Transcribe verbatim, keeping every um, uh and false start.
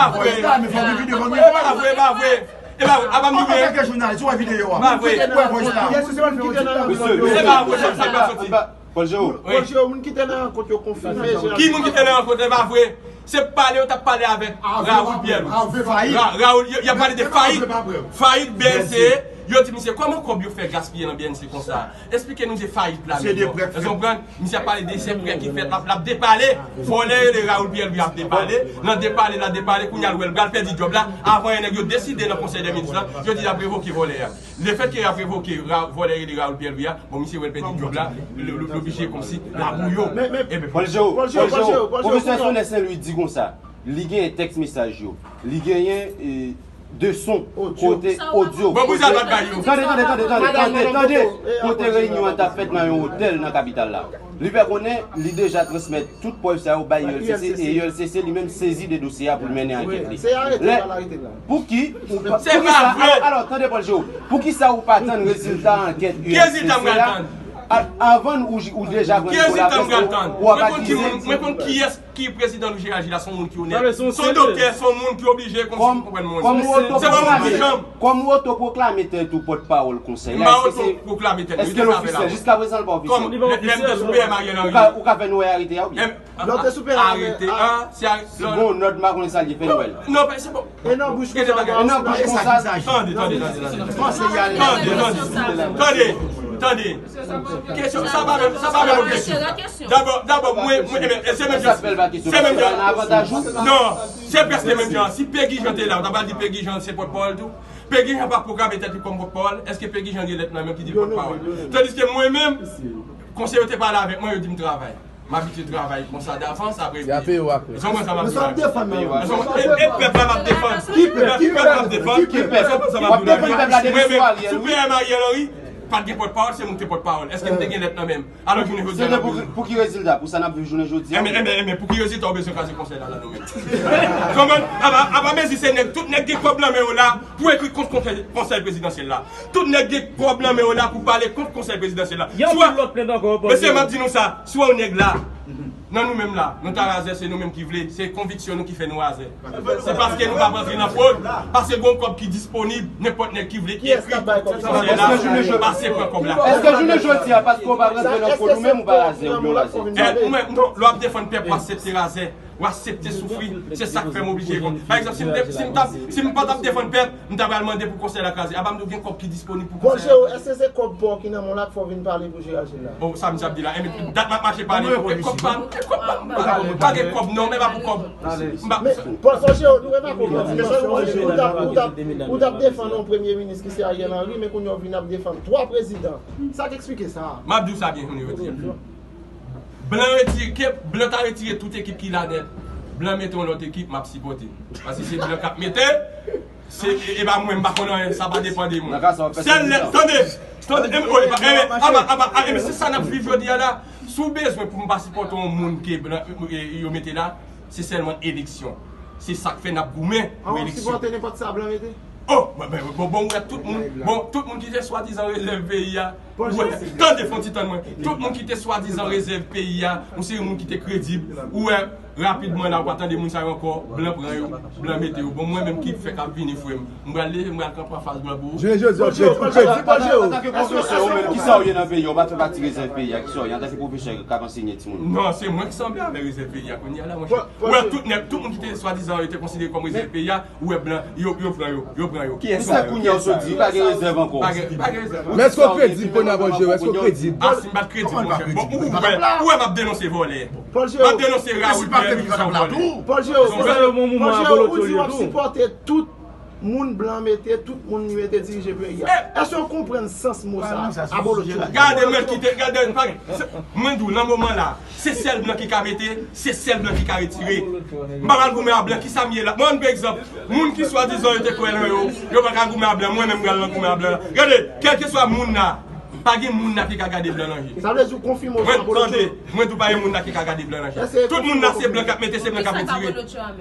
Pa vre. E pa vre, pa vre. E pa vre. Apa m di byen. An tanke jounalis, ou wè videyo a. Pa vre. Ou wè voice la. Mesye, e pa vre, sa, sa k ap soti. Paul Géo. Wi. Paul Géo, moun ki te nan rankont yo konfime. Ki moun ki te nan rankont, e pa vre. Se pale, yo t ap pale avèk Raoul Pierre Louis. Ra-, Raoul, y, y ap pale de fayit. Fayit B N C, yo di misye, kòman kòb yo fè gaspiye nan B N C konsa? Eksplike nou de fayit la menm non. Èske w konprann? Misye ap pale de se prè ki fèt, l ap, l ap depale. Vòlè rele Raoul Pierre Louis ap depale. Nan depale, l ap depale, kounye a l wè l pral pèdi djòb la. Avan yè nèg yo deside nan konsèy dè minis lan, yo di y ap revoke vòlè a. Lefètke y ap revoke Ra-, vòlè rele Raoul Pierre Louis a, bon, misye wè l pèdi djòb la, l, l, l oblije kòmsi labou yo. Ebyen, Paul Géo, Paul Géo, pwofesè Sones Saint Louis di konsa, li genyen tèks mesaj yo, li genyen, e, de son, kote odyo. Bon, bouzen bat bay yo. Tande, tande, tande, tande, tande, tande. Kote reyinyon an t ap fèt nan yon otèl nan kapital la. Li fè konnen li deja transmèt tout prèv sa yo bay U L C C, e U L C C li menm sezi de dosye a pou l mennen ankèt li. Lè, pouki ou pa, poukisa, alò, alò, tande Paul Géo, poukisa ou pa tann rezilta ankèt U L C C a, a, avan ou, ou deja pran pou laprès, ou, ou ap akize? Mwen konn kiyès ki prezidan Louis Gérard Gilles la, se yon moun ki onèt. Se yon doktè, se yon moun ki oblije konn, konprann moun. Se pa yon moun ki janm. Kòm ou otopwoklame tèt ou pòtpawòl konsèy la, èske se, èske l ofisyèl? Jiskaprezan, l pa ofisyèl. Kòm lè, lè m te sou P M Ariel Henry. Ou ka, ou ka fè nou wè arete a, oubyen? Lè w te sou P M Ariel, a, se a, si gon nòt, m pa konnen sa l ye, fè n wè l. Non, men se bon. E nan bouch konsa, e nan bouch konsa. Tande, tande, tande, tande. Tande, tande, tande. Kesyon, sa pa menm, sa pa menm objeksyon. Dabò, dabò, mwen, mwen, e se menm jan. Se menm jan. Non, se prèske menm jan. Si Peggy Jean te la, ou ta pral di Peggy Jean se pòtpawòl tou? Peggy Jean pa pwoklame tèt li kòm pòtpawòl? Èske Peggy Jean gen lèt nan men ki di pòtpawòl? Tandiske mwen menm, konseye yo te pale avèk mwen, yo di m travay. M abitye travay konsa davans, apre. Y a peye w apre. Èske w konprann sa m ap di la? E, e pèp la m ap defann. Ki pèp? Ki pèp m ap defann? Èske w konprann sa m ap di la? Mwen menm, sou P M Ariel Henry, pa t gen pòtpawòl, se mwen ki te pòtpawòl. Èske m te gen lèt nan men m? Alò, jounen jodi a, n ap viv. Pou ki rezilta? Pou sa n ap viv jounen jodi a? Enben, enben, enben, pou ki rezilta ou bezwen kraze konsèy la, la nou menm? Konprann? Apa, apa mezi se nèg, tout nèg gen kòb nan men yo la pou ekri kont konsèy, konsèy prezidansyèl la. Tout nèg gen kòb nan men yo la pou pale kont konsèy prezidansyèl la. Swa, mesye, m ap di nou sa, swa yon nèg la, nan nou menm la, nou ta razè, se nou menm ki vle, se konviksyon nou ki fè nou razè. Se paske nou p ap rantre nan fwod, paske gon kòb ki disponib, nenpòt nèg ki vle ekri konsèy la, pase pran kòb la. Èske jounen jodi a, paske w p ap rantre nan fwod, ou menm ou pa razè, oubyen w razè? Eh, mwen, non, lè w ap defann pèp, w aksepte razè, w aksepte soufri, se sa k fè m oblije. Pa egzanp, si m te, si m t ap, si m pa t ap defann pèp, m ta pral mande pou konsèy la kraze. Apa m di w gen kòb ki disponib pou konsèy la? Paul Géo, èske se kòb pa w ki nan men w la k fè w vin pale pou Gérard Gilles la? Bon, sa misye ap di la. Enben, dat m ap mache pale, e kòb pa m, e kòb pa m, pa gen kòb, pa gen kòb non, men pa pou kòb. Men, Paul Géo, nou remake w, paske sa nou di, ou t ap, ou t ap, ou t ap defann yon premye minis ki se Ariel Henry, men kounye a w vin ap defann twa prezidan. Sa k eksplike sa? M ap di w sa byen, kounye a w di. Blan retire, ke blan ta retire tout ekip ki la nèt. Blan mete yon lòt ekip, m ap sipòte. Paske se blan k ap mete, se, e, e pa mwen, m pa konn anyen, sa pa depann de mwen. Sèl lè, tande, tande, e, o, e pa, e, apa, apa, a, e, se sa n ap viv jodi a la. Si w bezwen pou m pa sipòte yon moun ke blan, e, yo mete la, se sèlman eleksyon. Se sa k fè n ap goumen pou eleksyon. An, w ap sipòte nenpòt sa blan mete? Oh, bon, bon, bon, bon, ou wè tout moun, bon, tout moun ki te swadizan rezèv peyi a, ou wè, tande, fè yon ti tann mwen. Tout moun ki te swadizan rezèv peyi a, yon seri moun ki te kredib, ou wè, rapidman la, ou pa tande moun sa yo ankò, blan pran yo, blan mete yo. Bon, mwen menm ki fèk ap vini, frè m, m pral leve, m pral kanpe anfas blan pou ou. Jounen jodi a, ou kredi-, ou kredi-, Paul Géo, antanke pwofesè, ou menm, kisa w ye nan peyi a? Ou pa fè pati rezèv peyi a, kisa w ye antanke pwofesè k ap ansenye timoun? Non, se mwen ki sanble avè rezèv peyi a kounye a la, monchè. Ou wè, tout nèg, tout moun ki te swadizan yo te konsidere kòm rezèv peyi a, ou wè blan, yo, yo pran yo, yo pran yo. Kiyès sa? Kiyès sa? Kounye a w sot di, pa gen rezèv ankò. Pa gen, pa gen rezèv. Men èske w kredib kounye a, Paul Géo? Èske w kredib? Ah, si m pa t kredib, monchè. Bon, ou wè, ou wè m ap denonse vòlè. M ap denonse Raoul Pierre Louis, se yon vòlè. Paul Géo, Paul Géo, ou di w ap sipòte tout moun blan mete, tout moun li mete dirije peyi a. Èske w konprann sans mo sa, abolotyo? Gade, mwen kite, gade, pa, se, mwen di w, nan moman la, se sèl blan ki ka mete, se sèl blan ki ka retire. M pa pral goumen a blan, kisa m ye la? Mwen, pa egzanp, moun ki swadizan yo te kwè nan yo, yo pa ka goumen a blan, mwen menm m pral nan goumen a blan la. Gade, kèlkeswa moun la, pa gen moun la ki ka gade blan nan je. Sa vle di w konfime w se abolotyo? Mwen, tande, mwen di w pa gen moun la ki ka gade blan nan je. Tout moun la se blan k ap mete, se blan k ap retire.